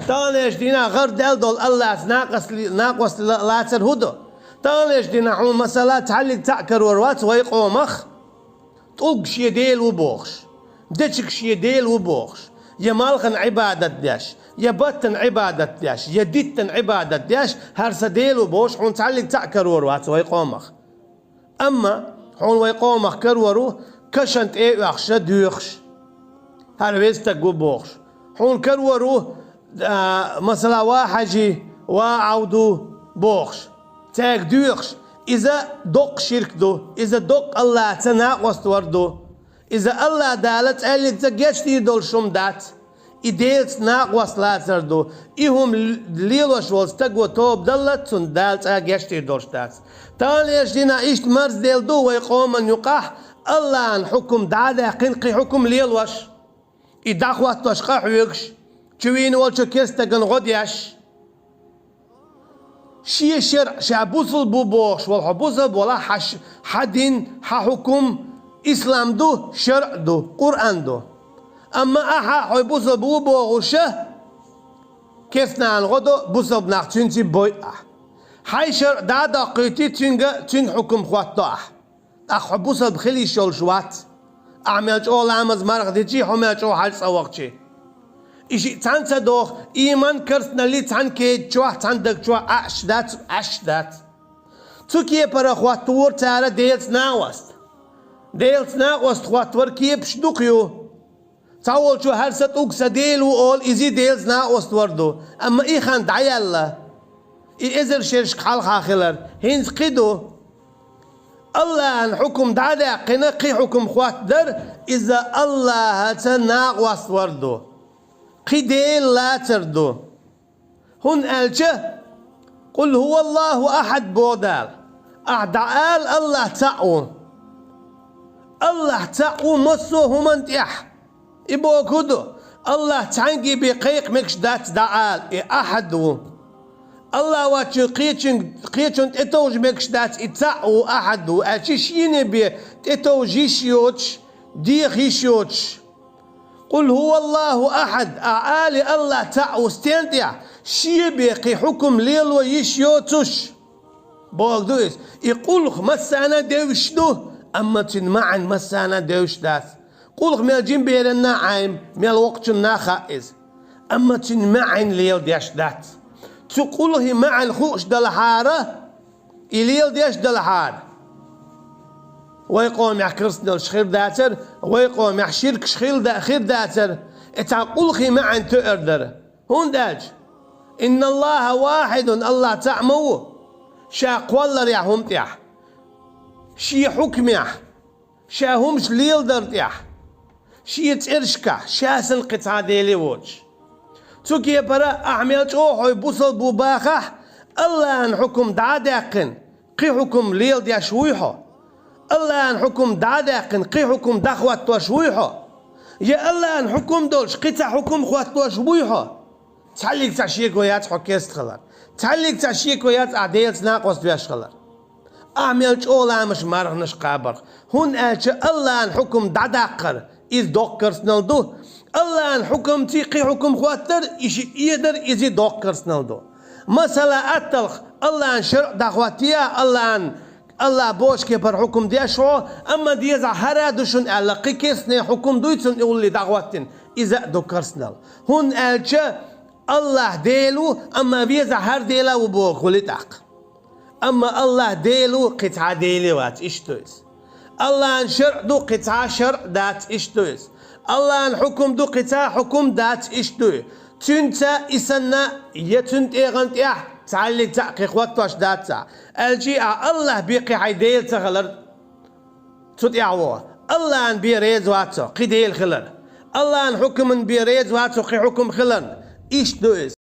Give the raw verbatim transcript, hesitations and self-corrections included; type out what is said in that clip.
Таханлерча дийнахь гӀар даьлла долу Аллас накъост-, накъост лацар хӀун ду? Таханлерча дийнахь хьуна, масала, цхьаллиг цхьаъ карор вац вай къомах, тӀулг шен дела ву бохуш, дечиг шен дела ву бохуш, я малхан Ӏибадат деш, я баттан Ӏибадат деш, я диттан Ӏибадат деш, хӀара сан дела ву бохуш, хьуна цхьаллиг цхьаъ карор вац вай къомах. Амма хьуна вай къомах карор ву, кашан тӀе а оьхуш, доьхуш, хӀара веза стаг ву бохуш. Хьуна карор ву, а, масала, ва Хьажи, ва Ӏавду бохуш, цаьрга доьхуш. Иза доккха ширк ду, иза доккха Аллаца накъост вар ду. Иза Аллах Дала цхьаллигца гечдийр долуш хӀума дац. И Делаца накъост лацар ду. И хӀума лелош волу стаго тоба даллалц, цунна Дала цкъа гечдийр долуш дац. Таханлерчу дийнахь иштта марзделла ду вай къоман юкъахь Аллахьан хьукум дӀа а даьккхина, кхин хьукум лелош, и дӀахӀоттош къахьоьгуш, чу вийна волчу керстаган гӀо деш. Шен шарӀ, ша бусалба ву бохуш волу, хьо бусалба валахь, хьан ш-, хьан дин, хьан хьукум ислам ду, шарӀ ду, Къуръан ду. Амма ахьа хьо бусалба ву бохуша, керстанан гӀо до, бусалба нах цуьнца бой ахь. Хьайн шарӀ дӀа а доккхуьйтий, цуьнга, цуьнан хьукум хӀоттадо ахь. ТӀаккха хьо бусалба хила йиш йолуш вац, ахь мел чӀогӀа ламаз-марха дичий, хьо мел чӀогӀа хьаьж цӀа вахчий. И шиъ цхьаьна ца доху, ийман, керстаналли цхьаьна кеда чохь, цхьаьна даг чохь Ӏаш дац, Ӏаш дац. Цу кепара хӀоттавора цара Делаца накъост. Делаца накъост хӀоттавар кепаш дукха ю. Цхьаволчо хӀара сан тӀулг сан дела ву олу, иза Делаца накъост вар ду. Амма и хан дӀаяьлла. И эзар шерашка хьалха хилар, хӀинца кхин ду. Аллахьан хьукум дӀа а даьккхина, кхин хьукум хӀоттадар, иза Аллахьаца накъост вар ду. Кхин дела лацар ду. ХӀунда аьлча, «Къул хӀува Аллаху ахьад», боху Дала. Ахь дӀаала Аллах цхьаъ ву. Аллах цхьаъ ву массо а хӀуманна тӀехь. И бохург хӀун ду? Аллах цхьаьнгге бен кхайкха мегаш дац дӀаала, и ахьад ву. Аллах воцчун кхечун, кхечунна тӀетовжа мегаш дац, и цхьаъ ву, ахьад ву, аьлча шена бен тӀетовжа йиш йоцуш, деха йиш йоцуш. «Къул хӀува Аллаху ахьад», ахь ала, Аллах цхьаъ ву стенна тӀехь, шен бен кхин хьукум лело йиш йоцуш. Бохург ду иза. И къулх массарна а девзаш ду, амма цуьнан маьӀна массарна а девзаш дац. Къулх мел жима беранна а Ӏема, мел воккхачунна а хаьа иза. Амма цуьнан маьӀна леладеш дац. Цу къулхин маьӀна хууш далахьара, и леладеш далахьара, вай къомехь керстаналлаш хир дацара, вай къомехь ширкаш хир да-, хир дацара, и цхьа къулхин маьӀна тоьар дара. ХӀунда аьлча: «Инна Аллаха вахьидун», Аллах цхьаъ ма ву, ша кхолларехь хӀума тӀехь, шен хьукмехь, ша хӀумаш леладар тӀехь, шен цӀерашкахь, ша санна кхин цхьа а Дела воцуш. Цу кепара ахь мел чӀогӀа хьо бусалба ву бахахь, Аллахьан хьукум дӀа а даьккхина, кхин хьукум леладеш вуй хьо? Аллахьан хьукум дӀа а даьккхина, кхин хьукум дӀахӀоттош вуй хьо? Я Аллахьан хьукум долуш, кхин цхьа хьукум хӀоттош вуй хьо? Цхьаллиг цхьа шеко яц хьо керста хилар. Цхьаллиг цхьа шеко яц ахь Делаца накъост веш хилар. Ахь мел чӀогӀа ламазаш, марханаш кхабарх. ХӀунда аьлча Аллахьан хьукум дӀадаккхар, иза доккха керстаналла ду. Аллахьан хьукумций кхин хьукум хӀоттар, и шиъ эдар, иза доккха керстаналла ду. Масала, атталха, Аллахьан шарӀ дӀахӀоттийя, Аллахьан, Аллах бохучу кепара хьукум деш хьо, амма деза хӀара а ду шуна аьлла, кхин керстанийн хьукум дуй цунна и улле дӀахӀоттийна, иза а ду керстаналла. ХӀунда аьлча Аллах Дела ву, амма веза хӀара Дела а ву боху хуьлу тӀаккха. Амма Аллах Дела ву, кхин цхьа а Дела вац, иштта ду иза. Аллахьан шарӀ ду, кхин цхьа а шарӀ дац, иштта ду иза. Аллахьан хьукум ду, кхин цхьа а хьукум дац, иштта ду иза. Цуьнца и санна, я цуьнан тӀегӀан тӀехь цхьаллиг цхьаъ кхин хӀоттош дац цхьа. Аьлча а Аллах бен кхин хьайн Дела ца хилар цу тӀехь ву. Аллахьан бен реза вац цо кхин Дела хилар. Аллахьан хьукуман бен реза вац цо кхин хьукум хиларна. Иштта ду иза.